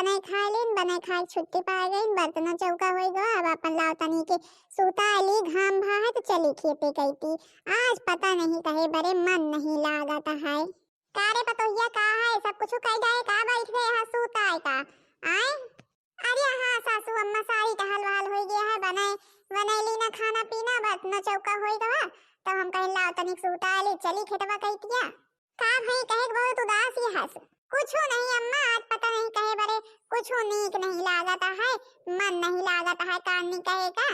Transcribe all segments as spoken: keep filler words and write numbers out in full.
बनाए खाए लीन, बनाए खाए छुट्टी पाए गईन, बर्तनो चौका होई गवा। अब अपन लाव तनी के सुता ली, घाम भा है तो चली खेते कइती। आज पता नहीं कहे बरे मन नहीं लागत है। का रे पतोहिया, का है, सब कुछ कह जाए का, बैठ गए है सुताए का? आए? अरे हाँ सासू अम्मा, सारी टहल वहल होई गया है, बनाए बनाए ली ना खाना पीना, बर्तनो चौका होई गवा। तब हम कहे लाव तनिक सुता ली, चली खेतवा कइतिया। का भई कहे के बहुत उदास ही हस? कुछो नहीं अम्मा, आज पता नहीं कहे बरे कुछो नीक नहीं लागत है, मन नहीं लागत है, का नहीं कहे का।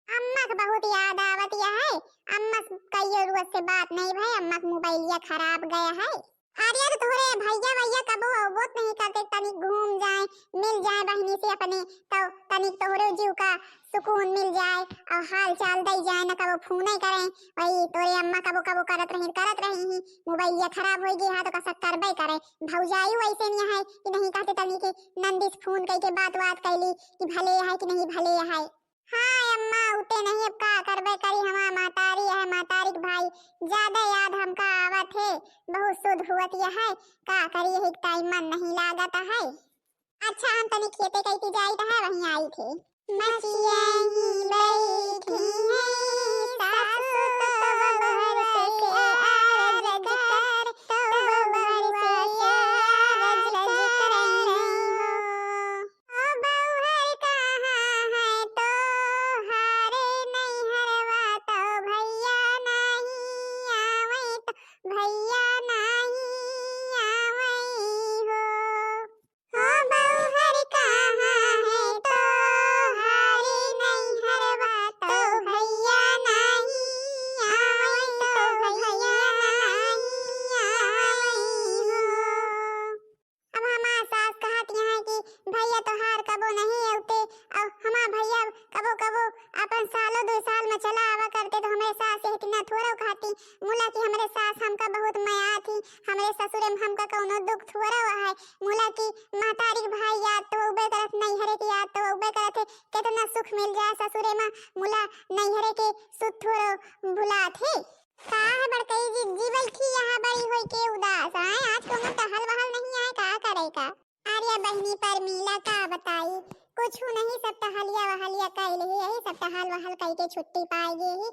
अम्मा के बहुत याद आवत है। अम्मा से कइयो रोज से बात नहीं भई, अम्मा के मोबाइलिया खराब गया है। अरे तो तोहरे भैया भैया कबो अवत नहीं करते, तनिक घूम जाए, मिल जाए बहिनी से अपने, तो तनिक तोहरे जीव का सुकून मिल जाए और हाल चाल दई जाए, न कबो फोन ही करें। वही तोरे अम्मा कबो कबो करत रही, करत रही ही, मोबाइलिया खराब होई गई है तो कसक करबे करे। भौजाई वैसे नहीं है कि नहीं कहते तनिक नंदिस फोन कई के बात बात कैली कि भले है कि नहीं भले है। हाँ अम्मा, उते नहीं अब का करबे करी, हमार महतारी है, महतारी के भाई ज्यादा याद हमका आवत है, बहुत सुध हुवत यह है, का करी यही टाइम मन नहीं लागत है। अच्छा हम तनी खेते कइती जाइत है, वहीं आई थे। बचिया ही बैठी है, सासु तो बबुआ से आरज कर, तो बबुआ से आरज कर रही हो। ओ बउहर कहाँ है तोहारे नैहरवा, तो भैया नहीं आवे, तो भैया नहीं आवे हो। ओ बउहर कहाँ है तोहारे नैहरवा, तो भैया नहीं आवे, तो भैया नहीं आवे हो। अब हमार सास कहत यहाँ कि भैया तोहार कबो नहीं अउते, और हमार भैया कबो कबो अपन सालों दो साल में चला आवा करते, तो हमरे सास यही तिना थोड़ो कहती, मुला कि हमरे सास हमका बहुत मया थी, हमरे ससुरे में हमका कौनो दुख थोड़ो है, मुला कि महतारी के भाई याद तो उबे करत, नैहरे की याद तो उबे करत है, कितना सुख मिल जाए ससुरे में, मुला नैहरे के सुख थोड़ो भुलात है। का है बड़कई जिज्जी, बैठी यहाँ बड़ी होई के उदास आए, आज कोनो टहल वहल नहीं आए, का करे का? अरे बहिनी परमीला का बताई, कुछ नहीं, सब टहलिया वहलिया कइले ही, यही सब टहल वहल कई के छुट्टी पाए गए ही।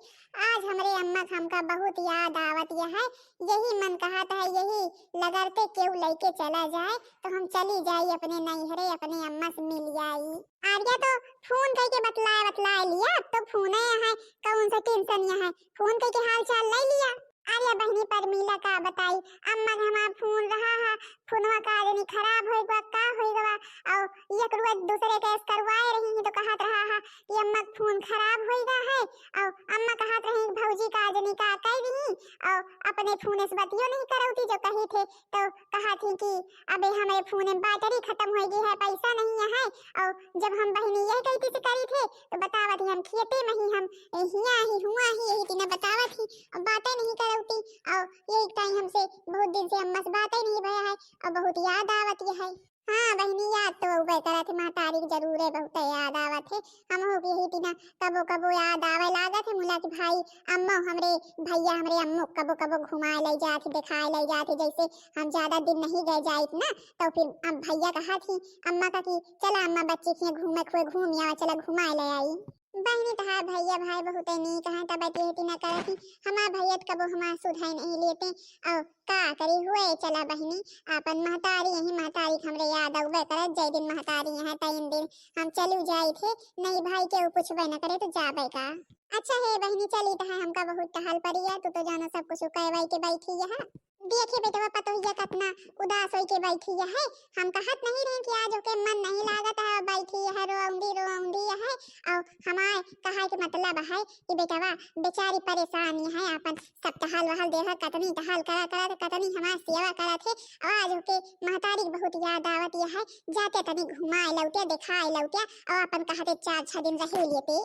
आज हमरे अम्मा के हमका बहुत याद आवत यह है, यही मन कहत है, यही लगरते केहू लइके चला जाए, तो हम चली जाई अपने नैहरे, अपने अम्मा से मिल आई। आर्या तो फोन कई के बतलाए बतलाए लिया, अब तो फोन है, कौन सा टेंशन यह है, फोन कई के हाल चाल ले लिया। अरे बहिनी परमीला का बताई, अम्मा के हमार फोन रहा है, फोनवा का जानी खराब होई गवा, का होई गवा, और एक रोज दूसरे के करवाए रही ही तो कहत रहा है कि अम्मा के फोन खराब होई गवा है, और अम्मा कहत रही भौजी का जानी का कह दी, और अपने फोन से बतियो नहीं करौती जो कही थे, तो कहत ही कि अबे हमरे फोन में बैटरी खत्म होई गई है, पैसा नहीं है, और जब हम बहिनी यह गलती से करी थे, तो बतावत ही हम खेते में ही, हम हिया ही हुआ ही, यही तिना बतावत ही, और बातें नहीं करौती, और यही टाइम हमसे बहुत दिन से अम्मा से बातें नहीं भया है, और बहुत याद आवत ही है। हाँ बहिनी, याद तो अउबे करत है, महतारी के जरूर है, बहुत याद आवत है। हमहू के यही तिना कबो कबो याद आवे लागत है, मुला कि भाई अम्मा हमरे, भैया हमरे अम्मो कबो कबो घुमाए ले जात है, दिखाए ले जात है, जैसे हम ज्यादा दिन नहीं गए जाइत ना, तो फिर अब भैया कहत ही अम्मा का कि चला अम्मा, बच्ची के घूमे खुए घूम आवा, चला घुमाए ले आई। बहिनी तहार भैया भाई बहुते नीक हैं, तब यही तिना करत ही, हमार भैया तो कबो हमार सुधाई नहीं लेते, और का करी हुए, चला बहिनी, आपन महतारी यही महतारी के हमरे याद अउबे करत, जय दिन महतारी यहाँ तइन दिन हम चलू जाई थे, नहीं भाई के उ पूछबे न करे तो जाबे का। अच्छा हे बहिनी, चली तहार हमका बहुत टहल पड़ी है, तू तो जानो सब कुछ कहवाई के बैठी है। देखे बेटवा पतोहिया कितना उदास होई के बैठी है। हम कहत नहीं रहे कि आज ओके मन नहीं लागत है, बैठी है रोउंदी रोउंदी है। और हमार कहे के मतलब है कि बेटवा बेचारी परेशान है, अपन सब टहल वहल देह कतनी टहल करा करा तो कतनी हमार सेवा करत है। और आज ओके महतारी के बहुत याद आवत है, जाते तनी घुमाए लौटे, दिखाए लौटे और अपन कहते चार छह दिन रह लेते।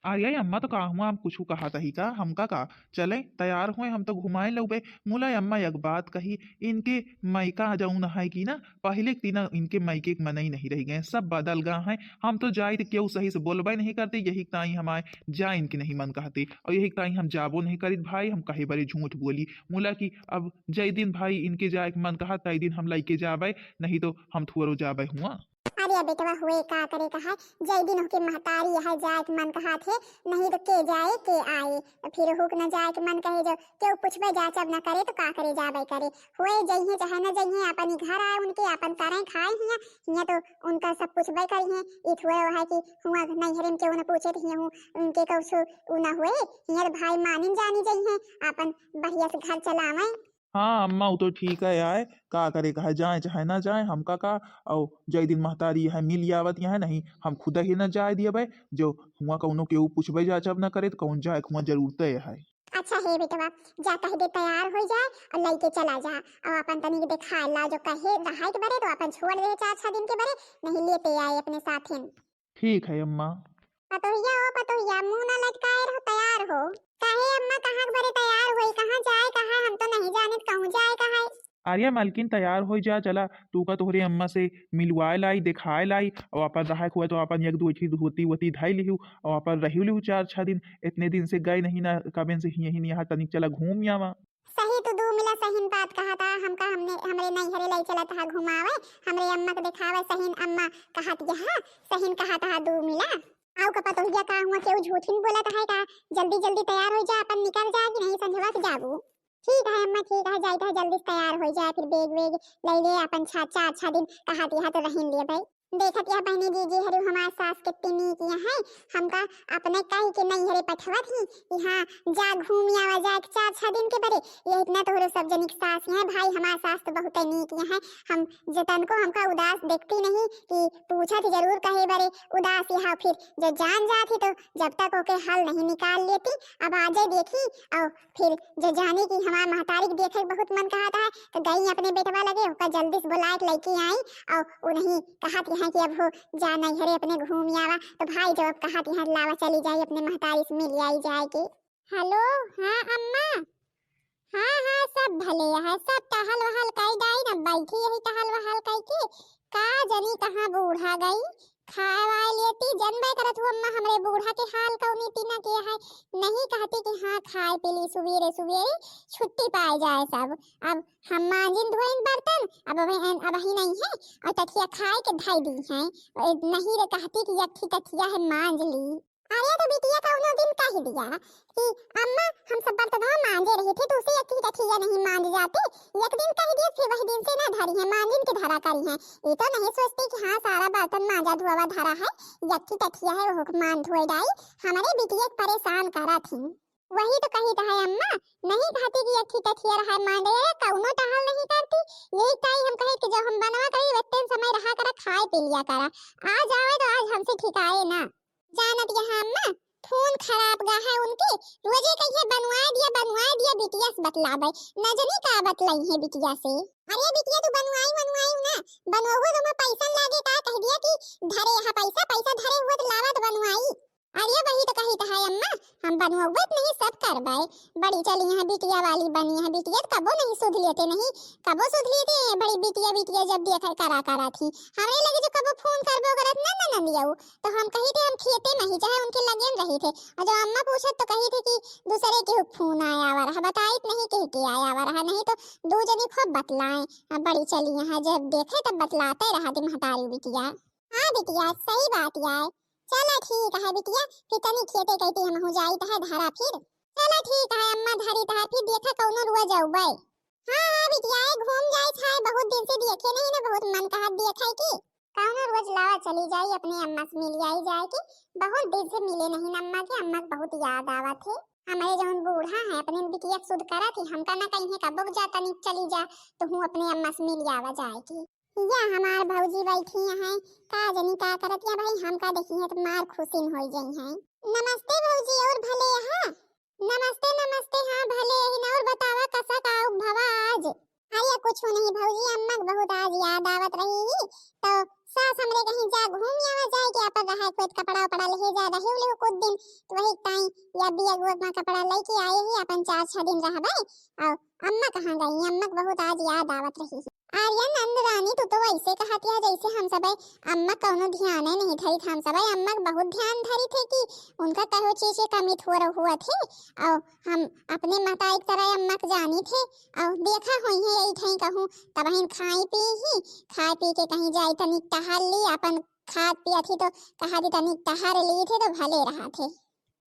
अरे अम्मा, तो का हुआ, हम कुछ कहत ही का, हमका का, चले तैयार हुए, हम तो घुमाए लउबे। मुला अम्मा एक बात कही, इनके मायका जौन है कि ना, पहले के तिना इनके मायके के मनई नहीं रह गए, सब बदल गए हैं। हम तो जाई तो केहू सही से बोलबे नहीं करते, यही ताई हमारे जाए इनके नहीं मन कहते, और यही ताई हम जाबो नहीं करित भाई, हम कहे बरे झूठ बोली। मुला कि अब जय दिन भाई इनके जाए के मन कहत, तय दिन हम लइके जाबे, नहीं तो हम थोड़ो जाबे हुआ। अरे बेटवा, होए का करे कहा, जय दिन होके महतारी है, जाए के मन कहा थे, नहीं तो के जाए के आए। तो फिर हुक न जाए के मन कहे, जो केहू पूछबे जाचब न करे तो का करे जाबे करे। होए जइहे चाहे न जइहे, अपन ही घर आए उनके, अपन करें खाए हियाँ, हियाँ तो उनका सब पूछबे करिहे। ई थोड़े है कि हुआँ नैहरे में केहू न पूछे तो हियाँ हूँ उनके कुछ उ न होए। हियाँ तो भाई मानिन जानी जइहे, अपन बढ़िया से घर चलावे। हाँ अम्मा, उ तो ठीक है आए, का करे कहा, जाए चाहे ना जाए, हमका का। और जय दिन महतारी है मिल आवत यहाँ, नहीं हम खुद ही ना जाए दियबे। जो हुआँ कौनो केहू पूछबे जाचब ना करे तो कौन जाए, हुआँ जरूरते है। अच्छा हे बेटवा, जा कह दे तैयार हो जाए और लइके चला जा, और अपन तनिक देखाए ला, जो कहे रहाए के बरे तो अपन छोड़ दे चार छह दिन के बरे, नहीं लेते आए अपने साथिन। ठीक है अम्मा। पतोहिया, ओ पतोहिया, मुँह ना लटकाए रहो, तैयार हो। काहे अम्मा, कहाँ के बरे तैयार होई, कहाँ जाए कहाँ, हम तो नहीं जानित कहूँ जाए कहाँ है। अरे मलकिन, तैयार हो जा, चला तू का तोहरे अम्मा से मिलवाए लाई, देखाए लाई, और अपन रहाए के हुए तो अपन एक दो ठे धोती वोती धाई लिहू, और अपन रही लिहू चार छह दिन। इतने दिन से गए नहीं ना, कबेन से हियहीं यहाँ तनिक चला घूम आवा। सही तू दू मिला सहीन बात कहा था, हमका हमने, हमरे नैहरे लाई चला था घुमावे, हमरे अम्मा के देखावे, सहीन अम्मा कहत यहाँ, सहीन कहा था दू मिला। आउ का पतोहिया, का हुआ, केहू झूठिन बोलत है का? जल्दी जल्दी तैयार हो जा, अपन निकल जा कि नहीं संझवा के जाबू। ठीक है अम्मा, ठीक है, जाइत है जल्दी से तैयार हो जाए, फिर बैग वैग ले ले अपन छा, चार छह दिन कहा दिया तो रहीन लेबे। देखत यह बहनी जीजी हरू हमार सास कितनी नीक यहाँ है, हमका अपने कही के नैहरे पठवत ही, यहाँ जा घूम आवा जाए चार छह दिन के बरे। ये इतना तोहरे सब जनिक सास यहाँ, भाई हमार सास तो बहुत नीक यहाँ है। हम जतन को हमका उदास देखती नहीं कि पूछत जरूर कहे बरे उदास यहाँ, फिर जो जान जात ही तो जब तक ओके हल नहीं निकाल लेती, अब आजे देखी। और फिर जो जानी कि हमार महतारी के देखे के बहुत मन कहत है, तो गई अपने बेटवा लगे, ओका जल्दी से बुलाए के लइके आई। और उन्हीं कहत यहाँ कि अब हो जा नैहरे अपने घूम आवा, तो भाई जब कहत यहाँ लावा चली जाई अपने महतारी से मिल आई जाए के। हेलो, हाँ अम्मा। हाँ हाँ, सब भले है, सब टहल वहल कई डाई न बैठी यही टहल वहल कई के। का जनी कहाँ बूढ़ा गई, खाए वाए लेती। जनबे करत हूँ अम्मा, हमरे बूढ़ा के हाल कौनी तीना के है। नहीं कहती कि हाँ खाए पी ली सुबेरे सुबेरे, छुट्टी पाए जाए सब। अब हम मांजिन धोइन बर्तन, अब अबही, अबही नहीं है, और तथिया खाए के धई दी हैं। ए, नहीं रे कहती कि यक्खी तथिया है मांज ली। अरे तो बिटिया कौनो दिन कह दिया कि अम्मा हम सब बर्तनवा मांजे रही थी, तो उसे यक्खी तथिया नहीं मांज जाती। एक दिन कह दिया, फिर वही दिन से ना धरी है, मांजिन के धरा करी है। ये तो नहीं सोचती कि हाँ सारा बर्तन मांजा धोवा धरा है, यक्खी तथिया है, वो मान धोए डाई। हमारे बिटिया परेशान करा थी। वही तो कही तो है अम्मा, नहीं कहती कि यक्खी तथिया रहा मांडे, अरे कौनो टहल नहीं करती। यही ताई हम कहे कि जब हम बनवा करी, वत्तन समय रहा करा, खाए पी लिया करा। आ जावे तो आज हमसे ठिकाए ना। जानत यहाँ अम्मा, फोन खराब गा है उनके, रोजे कहिए बनवाए दिया, बनवाए दिया, बिटिया से बतलावे। न जनी का बतलाई है बिटिया से। अरे बिटिया तू बनवाई, बनवाई ना, बनवाओ तो मैं पैसा लागे का कह दिया कि धरे यहाँ पैसा, पैसा धरे हुए तो लावा तो बनवाई। अरे वही तो कही तो है अम्मा, हम बनवावत नहीं सब करवाए। बड़ी चली यहाँ बिटिया वाली बनी है, बिटिया तो कबो नहीं सुध लेते नहीं, कबो सुध लेते हैं बड़ी बिटिया, बिटिया जब देखा करा करा थी। हमरे लगे जो कबो फोन करबो करत ना, ना, ना लियाऊ। तो हम कही थे हम खेते में ही, चाहे उनके लगे में रही थे। और जो अम्मा पूछत तो कही थे कि दूसरे के फोन आया हुआ रहा, बताइत नहीं के, के आया हुआ रहा, नहीं तो दो जने खूब बतलाए। अब बड़ी चली यहाँ जब देखे तब बतलाते रहा थी महतारी बिटिया। हाँ बिटिया, सही बात यार। चला ठीक है बिटिया, फिर तनी खेते कहती हम हो जाई तो है धरा फिर। चला ठीक है अम्मा, धरी तो है फिर देखा कौनो रुआ जाऊबे। हाँ हाँ बिटिया, ए घूम जाए छाए, बहुत दिन से देखे नहीं ना, बहुत मन कहा देखे की। कौनो रोज लावा चली जाई अपने अम्मा से मिल आई जाए की, बहुत दिन से मिले नहीं ना अम्मा के, अम्मा के बहुत याद आवत है। हमारे जौन बूढ़ा है अपने बिटिया के सुध करा थी, हमका ना कहीं है कबो जा तनी चली जा, तो हूँ अपने अम्मा से मिल आवा जाए की। या हमार भौजी बैठी हैं, का जनी का करत या भाई, हमका देखी है तो मार खुशिन हो गई हैं। नमस्ते भौजी, और भले यहाँ? नमस्ते नमस्ते, हाँ भले यही ना, और बतावा कसा का उभ भवा आज? अरे कुछ नहीं भौजी, अम्मा के बहुत आज याद आवत रही ही, तो सास हमरे कहीं जा घूम आवा जाए के, अपन रहा कोई कपड़ा उपड़ा ले जा रहे ले कुछ दिन, तो वही ताई या बिया गुआ में कपड़ा लेके आए ही, अपन चार छह दिन रहबे। और अम्मा कहाँ गई? अम्मा के बहुत आज याद आवत रही ही। अरे नंद रानी, तू तो वैसे कहत है जैसे हम सबे अम्मा कौनो ध्यान नहीं धरित। हम सबे अम्मा के बहुत ध्यान धरित है कि उनका कहो चीज के कमी थोड़ा हुआ थे। और हम अपने महतारी की तरह अम्मा के जानी थे। और देखा होई है यही ठाई कहूँ, तब हम खाई पी ही, खाए पी के कहीं जाई तनी टहल ली, अपन खात पियत ही तो कहा दी तनी टहल ली थे तो भले रहा थे।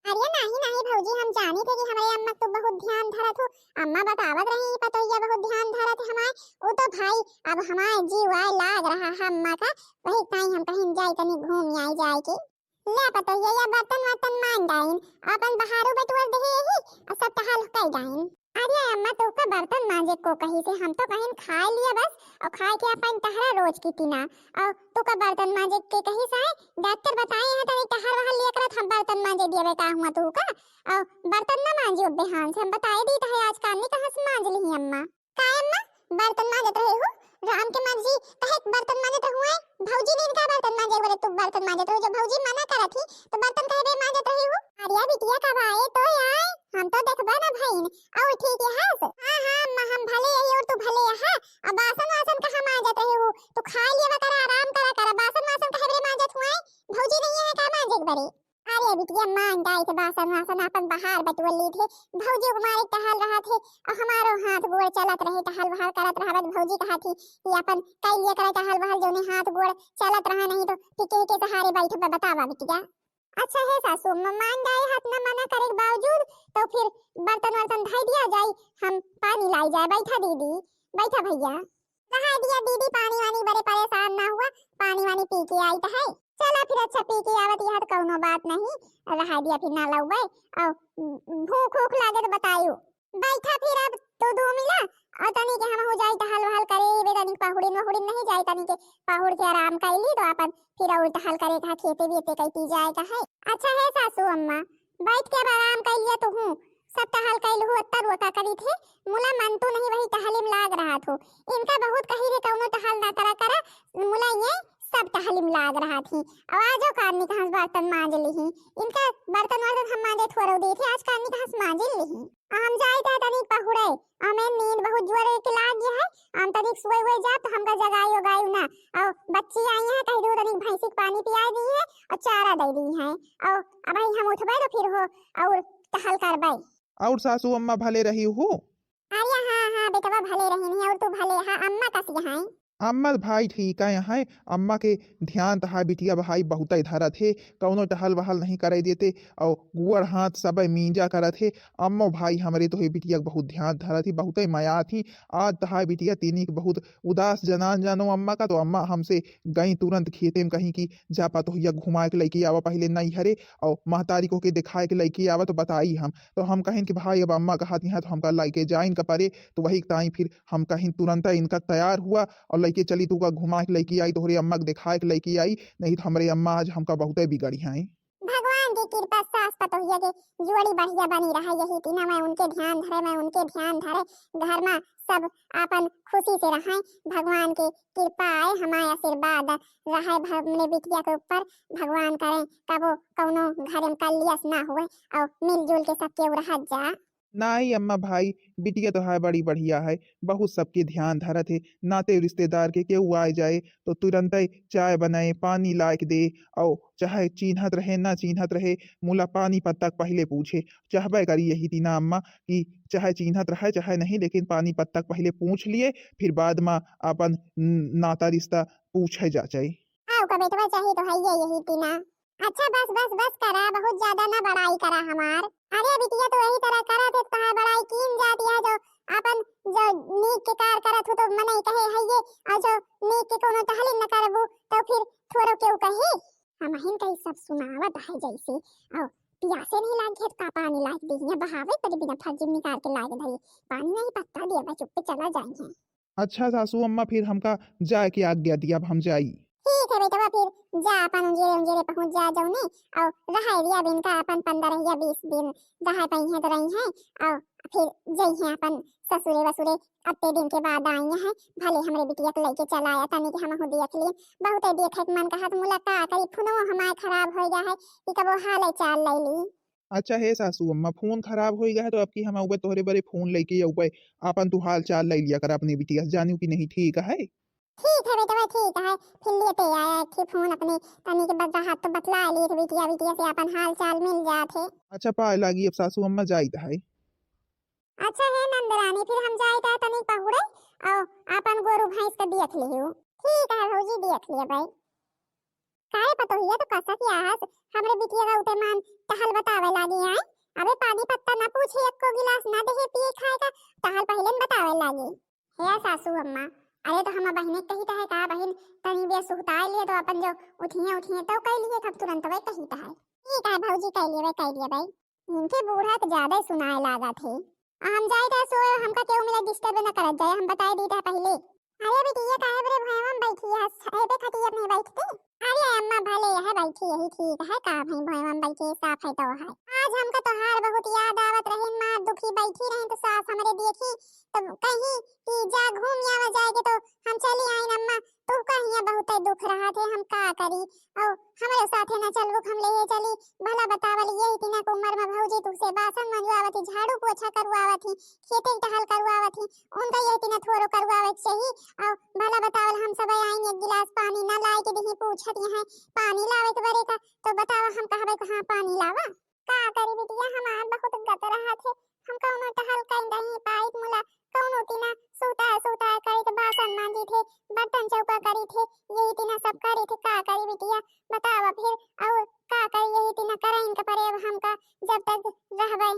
अरे नाही, नाही भौजी, हम जानी थे कि हमरे अम्मा तू बहुत ध्यान धरत हो। अम्मा बतावत रही, "पतोहिया बहुत ध्यान धरत है हमार।" उ तो भाई, अब हमार जीव आए लाग रहा है अम्मा का, वही ताई हम कहीं जाई तनी घूम आई जाए के। ले पतोहिया, या बर्तन वर्तन मांज डाइन, अपन बहारू बटुअर देहे ही, और सब टहल कई डाइन। अरे अम्मा, तू का बर्तन मांजे को कही से, हम तो कहीं खाए लिया बस, और खाए के अपन टहरा रोज की टीना, और तू का बर्तन मांजे के कही से है? डॉक्टर बताए हैं तनी टहर वहर लिया करत, हम बर्तन मांजे दिया बेटा हुआ तू का, और बर्तन ना मांजियो बिहान से, हम बताए दी तो है आज कानी कहाँ से मांज ली अम्मा। का अम्मा, बर्तन मांजत रहे हो? राम के मर्जी, कहे बर्तन मांजत रहू है? भौजी ने इनका बर्तन मांजे बोले तू बर्तन मांजत रहो, जब भौजी मना करत ही तो बर्तन कहे बे मांजत रहे हो? अरे बिटिया कब आए तो आए, हम तो देखबा ना भईन। और ठीक है? हाँ हाँ अम्मा, हम भले यही और तू भले यहाँ। अब बासन वासन कहाँ मांजत रहे हो? तू खा लिया करा, आराम करा करा, बासन वासन कहे बे मांजत हुआ है? भौजी नहीं है का मांजे के बरे? अरे बिटिया, मांज डाई थे बासन वासन, अपन बहार बटुअ ली थे। भौजी को मारे टहल रहा थे, और हमारो हाथ गोड़ चलत रहे, टहल वहल करत रहा। बस भौजी कहा थी कि अपन कई लिया करे टहल वहल, जोने हाथ गोड़ चलत रहा, नहीं तो फिके के सहारे बैठ बे। बतावा बिटिया। अच्छा है सासू, म-, मांज डाई हाथ न मना करे के बावजूद, तो फिर बर्तन वर्तन धई दिया जाई, हम पानी लाई जाए। बैठा दीदी, बैठा भैया। रहा दिया दीदी, पानी वानी बरे परेशान ना हुआ, पानी वानी पी के आई तो है। चला फिर, अच्छा पी के आवत यहाँ तो कौनो बात नहीं, रहा दिया फिर ना लउबे। और भूख ऊख लागे तो बतायु। बैठा फिर अब तू दो मिला, और तनी के हम हो जाई टहल वहल करे, बे तनी पहुड़िन वहुड़िन नहीं जाए, तनी के पहुड़ के आराम कर ली तो अपन फिर और टहल करे कहा खेते बेते कई पी जाए का है। अच्छा है सासू अम्मा, बैठ के अब आराम कर लिया तू हूँ, सब टहल कैल हो, अत्ता रुआ का करी थे, मुला मन तो नहीं वही टहलिम लाग रहा थो। इनका बहुत कही रे कौनो टहल ना करा करा, मुला ये सब टहलिम लाग रहा थी। अब आजो कानी कहाँ से बर्तन मांज ली ही, इनका बर्तन वर्तन हम मांजे थोड़ा दे थे, आज कानी कहाँ से मांज ली ही। हम जाए थे तनी पहुड़े, हमें नींद बहुत जोर के लाग गया है, हम तनिक सोए हुए जाब तो हमका जगाई उगाई ना। और बच्ची आई है, कह दो तनिक भैंसी के पानी पिया दी है और चारा दे दी है, और अब हम उठबे तो फिर हो और टहल करबे। और सासू अम्मा भले रही हो? अरे हाँ हाँ बेटवा भले रही नहीं, और तू भले हा, अम्मा कसी है? अम्मा भाई ठीक है, यहाँ अम्मा के ध्यान तहा बिटिया भाई बहुत ही धरत है, कौनो टहल वहल नहीं करे देते, और गोड़ हाथ सब मींजा करत है। अम्मो भाई हमरे तो है बिटिया के बहुत ध्यान धरत ही, बहुत ही मया थी। आज तहा बिटिया तीनी के बहुत उदास जनान जानो अम्मा का, तो अम्मा हमसे गई तुरंत खेते में कहीं कि जा पतोहिया घुमाए के लइके आवा पहले नैहरे, और महतारी को के दिखाए के लइके आवा तो बताई हम। तो हम कहेन कि भाई अब अम्मा कहत यहाँ तो हमका लइके जाइन का परे, तो वही ताई फिर हम कहीं तुरंत इनका तैयार हुआ और लइके चली तू का घुमाए के लइके आई, तोहरे अम्मा के दिखाए के लइके आई, नहीं तो हमरे अम्मा आज हमका बहुते बिगड़ी हैं। भगवान की कृपा सास पतोहिया के जोड़ी बढ़िया बनी रहा, यही तीना में उनके ध्यान धरे, में उनके ध्यान धरे, घर में सब आपन खुशी से रहें। भगवान के कृपा आए, हमारे आशीर्वाद रहे भ-, हमरे बिटिया के ऊपर। भगवान करें कबो कौनो घर में कलियस ना हुए और मिलजुल के सबके रहत जा। नाई अम्मा भाई, बिटिया तो है बड़ी बढ़िया है, बहुत सबके ध्यान धरत है, नाते रिश्तेदार के केहू आए जाए तो तुरंतै चाय बनाए, पानी लाइक दे, और चाहे चीन्हत रहे ना चीन्हत रहे, मुला पानी पत्ता के पहले पूछे। चाहबे करी यही तीना अम्मा कि चाहे चीन्हत रहे चाहे नहीं, लेकिन पानी पत्ता के पहले पूछ लिए, फिर बाद में अपन न-, नाता रिश्ता पूछे जा चाहे। आओ का बेटवा, चाही तो है ये यही तीना। अच्छा बस बस बस करा, बहुत ज्यादा ना बड़ाई करा हमार। अरे बिटिया तो यही तरह करत है, तोहार बड़ाई कीन जात है, जो अपन जो नीक के कार करत हो तो मनई कहे है ये, और जो नीक के कोनो टहलिन न करबू तो फिर थोड़ो केहू कहे। हमहिन कही सब सुनावत है जैसे, और पियासे नहीं लाग है तो का पानी लाग दी है, बहावे पड़ी बिना फर्जी निकाल के लाग धरी, पानी नहीं पत्ता दिया बस चुप्पे चला जाए है। अच्छा सासू अम्मा, फिर हमका जाए के आज्ञा दिया, अब हम जाई। ठीक है बेटवा, फिर जा अपन उंजेरे उंजेरे पहुँच जा जौने, और रहे दिया अब इनका अपन पन्द्रह या बीस दिन रहे पई हैं तो रही हैं, और फिर जई हैं अपन ससुरे वसुरे, अत्ते दिन के बाद आई हैं। भले हमरे बिटिया के लइके चला आया, तनी के हमहू देख लिए, बहुते देखे के मन कहत, मुला का करी, फोनवो हमार खराब हो गया है कि कबो हाल चाल ले ली। अच्छा हे सासू अम्मा, फोन खराब होइ गया है तो अब की हम अउबे तोहरे बरे फोन लइके अउबे, आपन तू हाल चाल लइ लिया कर अपने बिटिया से, जानिउ कि नहीं, ठीक है? ठीक है बेटवा, ठीक है, फिर लेते आया एक ठे फोन अपने तनी के बता हाथ तो बतला लिए थे बिटिया, बिटिया से आपन हाल चाल मिल जात है। अच्छा पाए लागी, अब सासू अम्मा जाइत है। अच्छा हे नंदरानी, फिर हम जाइत है तनी पहुड़े, अउ आपन गोरू भैंस के देख लियो। ठीक है भौजी, देख लिया भाई। काहे पतोहिया तो कसा की आहस, हमरे बिटिया का उते मान टहल बतावे लागी आए। अबे पानी पत्ता ना पूछे, एको गिलास ना देहे पिए खाए का, टहल पहिले न बतावे लागी। हे सासू अम्मा, अरे तो हम बहिने कही तो है का बहिन, तनी देर सुहताए लिए तो अपन जो उठिए उठिए तो कह लिए, हम तुरंत वही कही तो है। ठीक है भौजी, कह लिए, कह लिए भाई। इनके बूढ़ा के ज्यादा ही सुनाए लागत है। आ हम जाइत है सोए, हमका केहू मिला disturb न करत जाए, हम बताए दीत है पहिले। अरे बिटिया, काहे बरे भुइयां में बैठी है? एबे खटिया में बैठते? अरे अम्मा, भले यह बैठी, यही ठीक है, का भई भुइयां में बैठी, साफ है तो है। आज हमका तोहार बहुत याद आवत रही, माँ दुखी बैठी रही तो सास हमरे देखी तो कही कि जा घूम आवा जाएके, तो हम चली आइन अम्मा, तू कहिया बहुत दुख रहा थे, हम का करी? और हमरे साथे न चलबू, हम ले चली। भला बतावल, यही तिना के उम्र में भौजी तुहसे बासन मंजवावत ही, झाड़ू पोछा करवावत ही, खेते टहल करवावत ही, उनका यही तिना थोरो करवावे के चाही। और भला बतावल, हम सब आइन एक गिलास पानी न लाए के दिही, पूछत यहाँ पानी लावे के बरे का, तो बतावा हम कहबे कि हाँ पानी लावा। का करी बिटिया, हमार बहुत गत रहा थे, हम कौनो टहल कहीं नहीं पाई मुला, कौनो तिना सूता सूता करी थे, बासन मांजी थे, बर्तन चौका करी थे, यही तिना सब करी थे। का करी बिटिया, बतावा फिर, और का करी, यही तिना करे इनका परे अब हमका जब तक रहबे।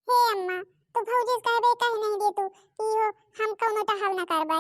हे अम्मा, तू भौजी से कहबे कह नहीं दे तू कि हो हम कौनो टहल न करबे।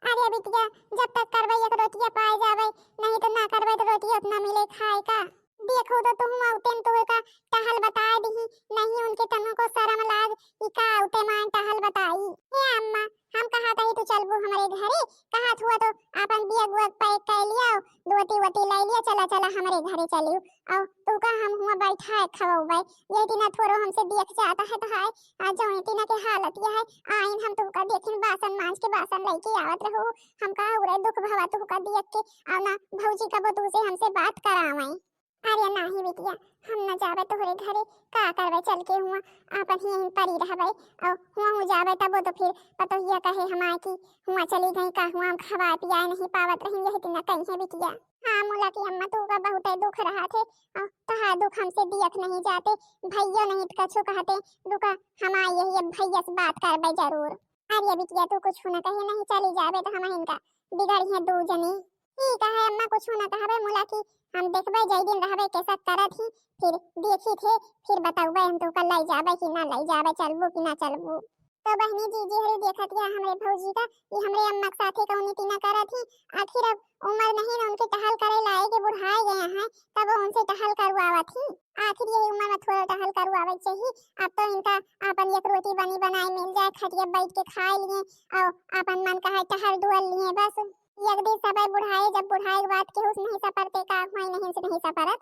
अरे बिटिया, जब तक करबे एक रोटिया पाए जाबे, नहीं तो ना करबे तो रोटिया अपना मिले खाए का। देखो तो तुम उतेन तो का टहल बताए दिही, नहीं उनके तनो को शर्म लाग, ई का उते मान टहल बताई। हे अम्मा, हम कहा तही तू चलबू हमरे घरे, कहा हुआ तो अपन बियग उयग pack कर लिया, धोती वोती ले लिया, चला चला हमरे घरे चलियो। और तू का हम हुआ बैठा है खवाऊ भाई, ये दिना थोरो हमसे देख जाता है तो हाय, आज जो इतना के हालत यह है, आइन हम तुमका देखिन बासन मांज के बासन लेके आवत रहो। हमका उरे दुख भवा तुमका देख के, और ना भौजी कबो तुमसे हमसे बात करावे। अरे नाही बिटिया, हम न जावे तोहरे घरे, का करवे चल के हुआ, आपन ही यहीं परी रहवे, और हुआ हूँ जावे तबो तो फिर पतोहिया कहे हमार की हुआ चली गई, का हुआ हम खवाए पियाए नहीं पावत रही, यही दिन कही है बिटिया। हाँ मुला की अम्मा, तू का बहुत दुख रहा थे, और तोहार दुख हमसे दियत नहीं जाते, भैया नहीं तो कछु कहते, रुका, हम आई यही अब भैया से बात करबे जरूर। अरे बिटिया, तू कुछ न कहे, नहीं चली जाबे तो हम इनका बिगड़ी है दू जनी। ठीक है अम्मा, कुछ न कहबे मुला की, हम देखबे जय दिन रहबे कैसा करत ही, फिर देखी थे, फिर बताऊबे हम तू का लाई जाबे कि ना लाई जाबे, चलबू कि ना चलबू। तो बहनी जीजी हरी देखत या हमरे भौजी का, ये हमरे अम्मा के साथे कौनी टीना करत ही, आखिर अब उम्र नहीं न उनके टहल करे लायक, बुढ़ाए गए हैं, तब वो उनसे टहल करवावत ही। आखिर यही उम्र में थोड़ा टहल करवावे के चाहिए। अब तो इनका आपन एक रोटी बनी बनाई मिल जाए, खटिया बैठ के खाए लिए और आपन मन कहा टहल डुअल लिए बस। एक दिन सबे बुढ़ाए, जब बुढ़ाए के बाद केहू से नहीं सपरते, का हुआ नहीं से नहीं सपरत।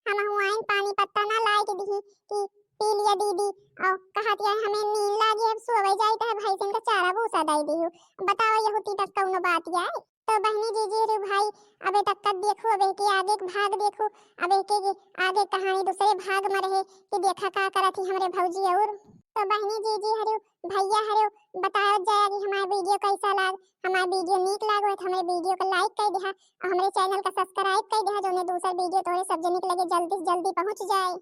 हम हुआइन पानी पत्ता ना लाए के दिही कि पी लिया दीदी, और कहत या हमें नींद लागी, अब सोवे जाई त है भाई से इनका चारा भूसा दे दिहू। बताओ यहू तीतक कौनो बात या है? तो बहनी जीजी रे भाई, अबे तक तक देखू, अब एके आगे के भाग देखू, अब एके के आगे कहानी दूसरे भाग में रहे कि देखा का करत ही हमरे भौजी। और तो बहनी जीजी हरियो, भैया हरियो, बतावत जाया कि हमार video कैसा लाग, हमार video नीक लागो है तो हमरे video को like कर दिहा और हमरे channel का subscribe कर दिहा, जोने दूसर video तोहरे सब जने के लगे जल्दी से जल्दी पहुँच जाए।